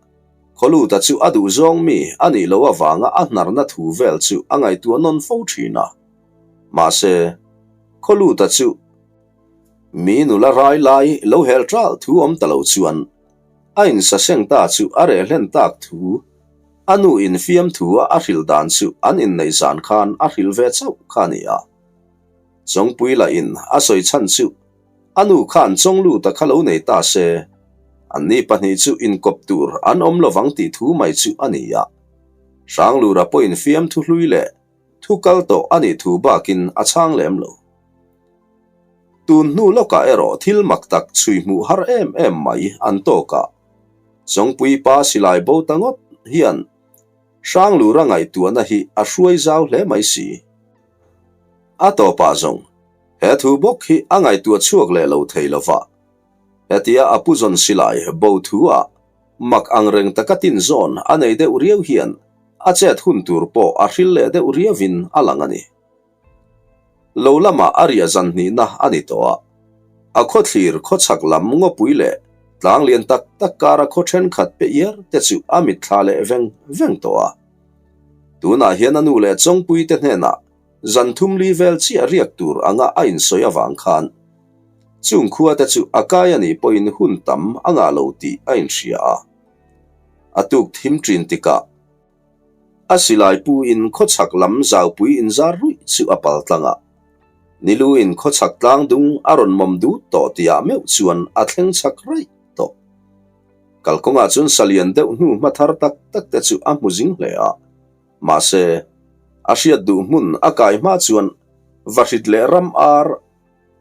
Khawluta chu a duhzawng mi a nih loh avanga a hnarna thu vel chu a ngaihtuah nawn fo thin a. Mahse, Khawluta chu mi nula rai lai lo hel ṭal thu awm ta lo chuan a insaseng ta chu a reh hlen tak thu a nu in fiamthu a a hrilh dan chu an inneih zan khan a hrilh ve chauh kha a ni a. Chawngpui lah in a sawi chhan chu a nu khan Chawngluta kha lo nei ta se, anni pahnih chu inkawp tur an awm lovang tih thu mai chu a ni a. Hranglura pawhin fiamthu hlui leh thu kal tawh a nih thu bakin a chhang lem lo. Tun hnu lawkah erawh thil mak tak chhui hmuh har em em mai an tawk a, Chawngpui pa silai bo ta ngawt hian Hranglura ngaihtuahna hi a hruai zau hle mai si. A tawpah zawng, he thu bawk hi a ngaihtuah chhuak leh lo thei lo va. Hetia a pu zawn silai bo thu ah mak ang reng taka tin zawn a nei deuh riau hian a chet hun tur pawh a hril leh deuh riauin a lang a ni. Lo lamah a riah zan hnihna a ni tawh a, a khawthlir khawchhak lam ngawpui leh tlang lian tak tak kara khaw thenkhat pe iar te chu a mitthla leh veng veng tawh a. Tunah hian a nu leh Chawngpui te hnenah zan thum li vel chiah riak tur anga a insawi avang khan chung khua te chu a kai a nih pawhin hun tam a ngah lo tih a inhria a. A tuk thim ṭin tikah A silai pu in khawchhak lam zaupui inzar ruih chu a pal tlang a. Nilu in khawchhak tlang dung a rawn mawm dut tawh tihah meuh chuan a thleng chak raih tawh. Kalkawngah chuan salian deuh hnu hma thar tak tak te chu a hmu zing hle a. Mahse, a hriat duh hmun a kai hma chuan vahrit leh ram ar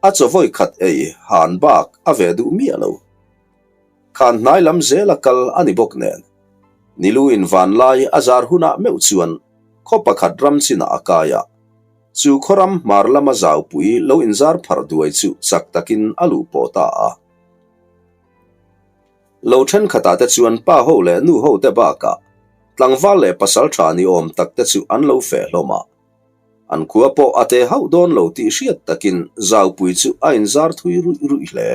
a chaw vawi khat ei han bak a ve duh miah lo. Khan hnai lam zel a kal a ni bawk nen. Nilu in vanlai a zar hunah meuh chuan khaw pakhat ram chinah a kai a. Chu khaw ram hmar lama zaupui lo inzar pharh duai chu chak takin a luh pawh ta a. Lo thenkhatah te chuan pa ho leh nu ho te bakah tlangval leh pasal tha ni awm tak te chu an lo feh hlawm a. An khua pawh a te hauh dawn lo tih hriat takin zaupui chu a inzar thui ruih ruih hle.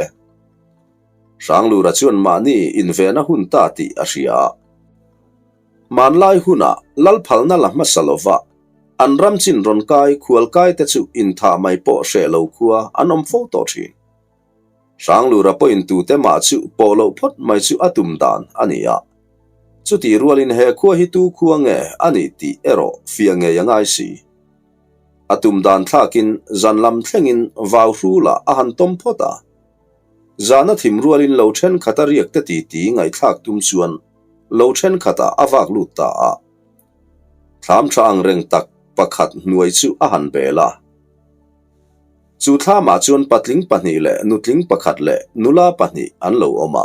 Hranglura chuan mahni invena hun ta tih a hria a. Hmanlai hunah Lalphalna la hmasa lova an ram chin rawn kai khualkai te chu inthah mai pawh hreh lo khua an awm fo tawh thin. Hranglura pawhin tute mah chu pawh loh phawt mai chu a tum dan a ni a. Chutih rualin he khua hi tu khua nge a nih tih erawh fiah ngei a ngai si. A tum dan thlakin zan lam thlengin vau hrulah a han tawm phawt a. Zana thim rualin lo thenkhat a riak te titi ngaihthlak tum chuan lo thenkhatah a vak lut ta a. Thlam tha ang reng tak pakhat hnuai chu a han bel a. Chu thlamah chuan patling pahnih leh nutling pakhat leh nula pahnih an lo awm a.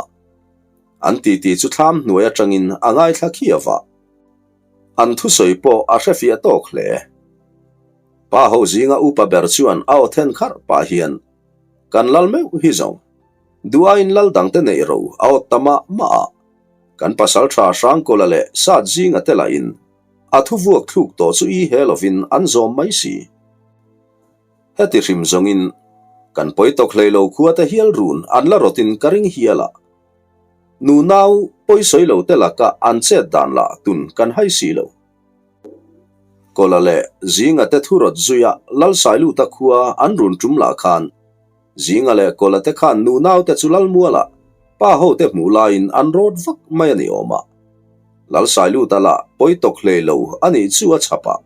An titi chu thlam hnuai atangin a ngaithla khiau a. An thusawi pawh a hrefiah tawk hle. Pa ho zinga upa ber chuan a aw then kharh pah hian, Kan lal meuh hi zawng. Duaiin lal dangte neih ro a awt ta mah mah a. Kan pasal tha Hrangkawla leh Sat zinga te lahin a thu vuak thluk tawh chu i he lovin an zawm mai si. Heti hrim zawngin kan pawi tawk hlei lo khua te hial run an la rawtin ka ring hial a. Nu nau pawi sawi lo te laka an chet dan lah tun kan hai si lo. Kawla leh Zinga te thu rawt zuia Lalsailuta khua an run tum lah khan Zinga leh Kawla te khan nu nau te chu Lalmuala pa ho te hmuh laiin an rawt vak mai a ni awm a. Lalsailuta lah pawi tawk hlei lo a nih chu a chhap a.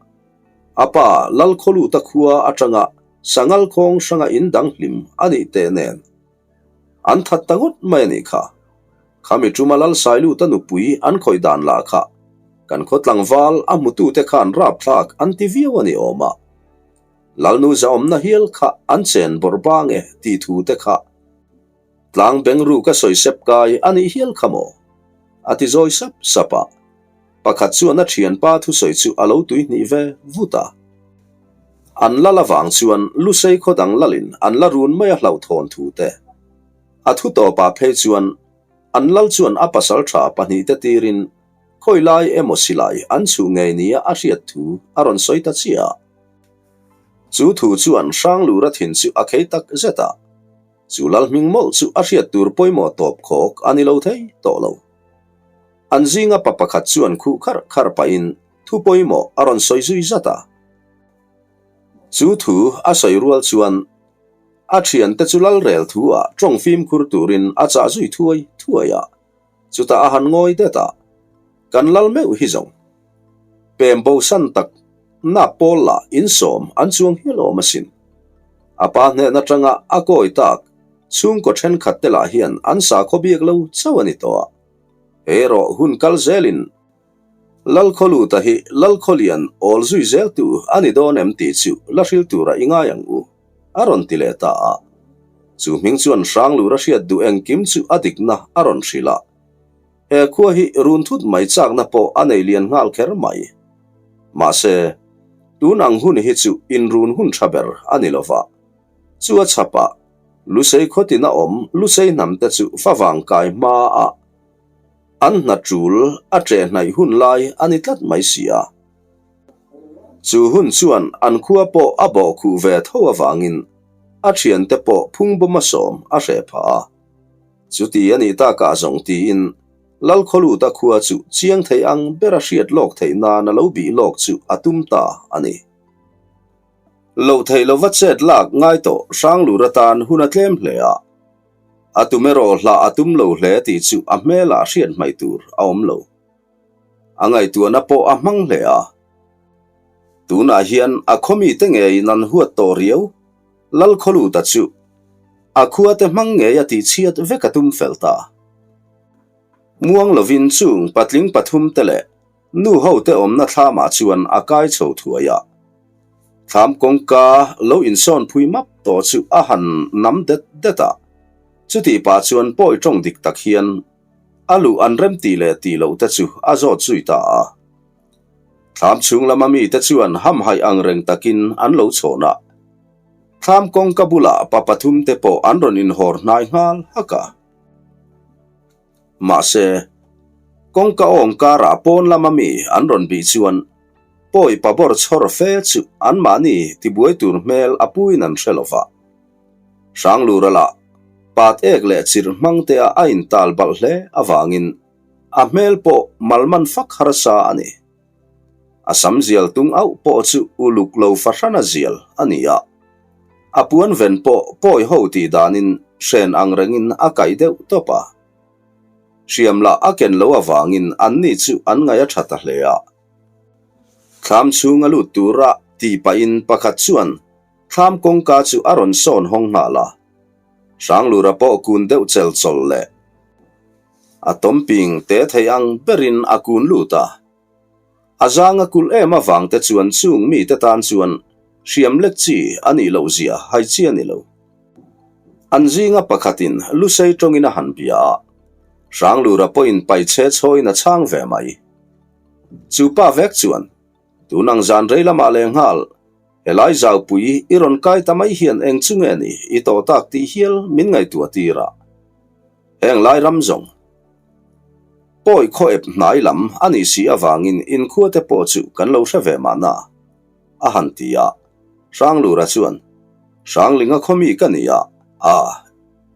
A pa Lalkhawluta khua atanga Sangal khawng hranga in dang hlim a nih teh nen an that ta ngawt mai a nih kha. Khami tuma Lalsailuta nupui an khawih dan lah kha kan khaw tlangval a hmutute khan rapthlak an ti viau a ni awm a. Lalnu zahawmna hial kha an chen bawrh bang e tih thu te kha tlang bengru ka sawi sep kai a nih hial kha maw? A ti zawi sap sap a. Pakhat chuan a thianpa thusawi chu a lo tuihnih ve vut a. An lal avang chuan Lusei khaw dang lalin an la run mai a hlauhthawn thu te. A thu tawpah phei chuan an lal chuan a pasal tha pahnihte tirin Khawi lai emaw silai an chhuh ngei nia a hriat thu a rawn sawi ta chiah a. Chu thu chuan Hranglura thin chu a khei tak zet a. Chu lal hming mawlh chu a hriat tur pawimawh tawp khawk a ni lo thei tawh lo. An zinga pa pakhat chuan khuh kharh kharh pahin thu pawimawh a rawn sawi zui zat a. Chu thu a sawi rual chuan a thiante chu lal rel thu ah tawng fimkhur turin a chah zui thuai thuai a. Chutah a han ngawi det a, Kan lal meuh hi zawng. Pem bo san tak nak pawl lah insawm an chuang hial awm asin. A pa hnen atanga a kawi tak chhungkaw thenkhat te lah hian an sakhaw biak lo chauh a ni tawh a. He erawh hun kal zelin Lalkhawluta hi Lalkhawlian awl zui zel tu a ni dawn em tih chu la hril tura i ngai ang u, a rawn ti leh ta a. Chu hming chuan Hranglur a hriat duh engkim chu a dikna a rawn hrilh a. He khua hi run thut mai chakna pawh a nei lian nghal kher mai. Mahse, tun ang hun hi chu inrun hun tha ber a ni lova. Chu a chhapah, Lusei khawtin a awm Lusei hnamte chu favang kai hmaah An hna tul a ṭeh hnaih hun lai a ni tlat mai si a. Chu hun chuan an khua pawh a bawh khuh ve tho avangin a ṭhiante pawh phungbawm a sawm a hreh phah a. Chuti a nih takah zawng tiin Lalkhawluta khua chu chiang thei ang bera hriat lawk theih nan a lo bih lawk chu a tum ta a ni. Loh theih lova chet lak ngai tawh Hranglur atan hun a tlem hle a. A tum erawh hlah a tum lo hle tih chu a hmelah hriat hmaih tur a awm lo. A ngaihtuahna pawh a hmang hle a. Tunah hian a khawmite ngeiin an huat tawh riau, Lalkhawluta chu a khuate hmang ngei a tihchhiat vek a tum fel ta. Muang lovin chung patling pathumte leh nu hote awmna thlamah chuan a kai chho thuai a. Thlam kawngka lo insawn phui map tawh chu a han nam det det a, chutih pah chuan pawi tawng dik tak hian a luh an rem tih leh tih loh te chu a zawt zui ta a. Thlam chhung lama mite chuan hamhaih ang reng takin an lo chhawn a, thlam kawngka bulah pa pathum te pawh an rawn inhawr hnai nghal hak a. Mahse, kawngka awng karah pawn lama mi an rawn bih chuan pawi pa bawr chhawr fe chu anmahni tibuai tur hmel a puiin an hre lo va. Hranglura lah pat ek leh chirh hmang te a a intal balh hle avangin a hmel pawh malman fak harsa a ni. A sam zial tung auh pawh chu uluk lo fahrana zial a ni a. A puan ven pawh pawi ho tih danin. hren ang rengin a kaih deuh tawp a. Hriam lah a ken lo avangin anni chu an ngaih a tha ta hle a. Thlam chhung a lut tura tih pahin pakhat chuan thlam kawngka chu a rawn sawn hawng nghal a. Hranglura pawh kun deuh chel chawl leh a tawmping te thei ang berin a kun lut a. A zang a kulh em avang te chuan chung mite tan chuan hriam lek chi a nih loh zia hai chi a ni lo. An zinga pakhatin Lusei tawngin a han bia a, Hranglura pawhin paichhe chhawiin a chhang ve mai. Chu pa vek chuan, Tun ang zan rei lamah leh nghal, helai zaupui i rawn kai ta mai hian eng chu nge ni i tawh tak tih hial min ngaihtuah tir a. Heng lai ram zawng. Pawi khaw ep hnai lam a nih si avangin inkhua te pawh chu kan lo hre ve mahna, a han ti a. Hranglura chuan, Hranglinga khaw mi ka ni a, a,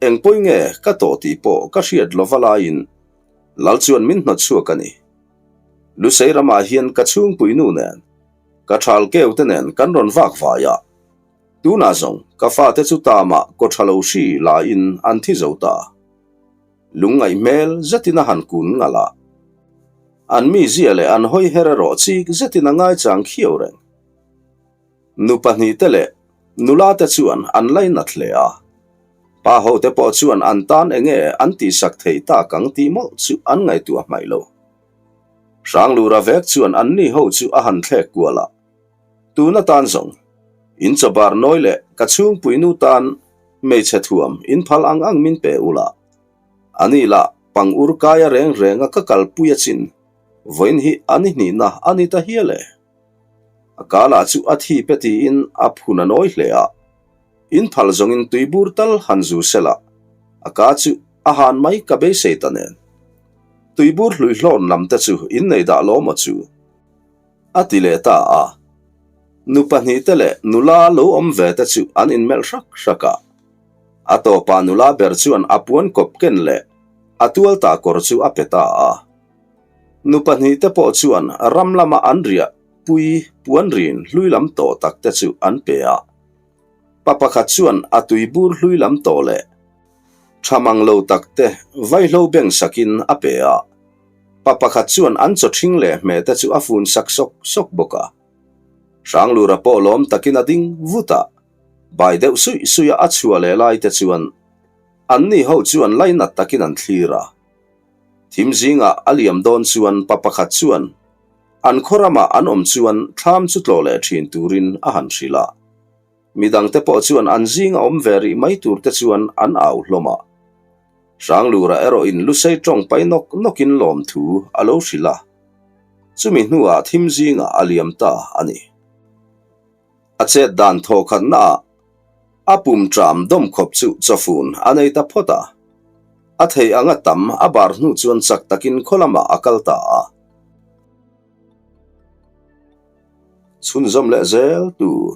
eng pawi nge ka tawh tih pawh ka hriat lova laiin Lal chuan min hnawt chhuak a ni. Lusei ramah hian ka chhungpui nu nen, ka thal keu te nen kan rawn vak vai a. Tunah zawng ka fate chu tamah kaw tha lo hri laiin an thi zo ta. Lungngaih hmel zetin a han kun ngalh a. An mizia leh an hawi her erawh chik zetin a ngaichang khiau reng. Nu pahnihte leh nula te chuan an lainat hle a. Pa hote pawh chuan an tan enge an tihsak thei tak ang tih mawlh chu an ngaihtuah hmaih lo. Hranglura vek chuan anni ho chu a han thlek kual a. Tun atan zawng, in chawbar nawi leh ka chhungpui nu tan hmeichhe thuam in phal ang ang min pe ula. Ani lah pang ur kaia reng renga ka kalpui a chin vawiin hi a ni hnihna a ni ta hial e. A kala chu a thi pe tiin a phun a nawi hle a. In phal zawngin tuibur tal han zu sela, a ka chu a han mai ka beisei ta nen. Tuibur hluihlawn lam te chu in nei dah lawm aw chu. A ti leh ta a. Nu pahnihte leh nula lo awm ve te chu an inmelh hrak hrak a. A tawpah nula ber chuan a puan kawp ken leh a tual tah kawr chu a pe ta a. Nu pahnihte pawh chuan ram lama an riah pui puan rin hlui lam tawh tak te chu an pe a. Pa pakhat chuan a tui bur hlui lam tawh leh tha mang lo tak te vaihlo beng sakin a pe a. Pa pakhat chuan an chaw ṭhing leh hmeh te chu a fun sak sawk sawk bawk a. Hranglura pawh lawm takin a ding vut a, bai deuh suih suih a a chhuah leh lai te chuan anni ho chuan lainat takin an thlir a. Thim zingah a liam dawn chuan pa pakhat chuan an khaw ramah an awm chuan thlam chu tlawh leh ṭhin turin a han hrilh a. Midangte pawh chuan an zinga awm ve rih mai tur te chuan an au hlawm a. Hranglura erawh in Lusei tawng pai nawk nawkin lawmthu a lo hrilh a. Chumi hnuah thim zingah a liam ta a ni. A chet dan thawkhatnaah a pum ṭam dawm khawp chu chawfun a nei ta phawt a. A thei anga tam a bar hnu chuan chak takin khaw lamah a kal ta a. Chhunzawm leh zel tur.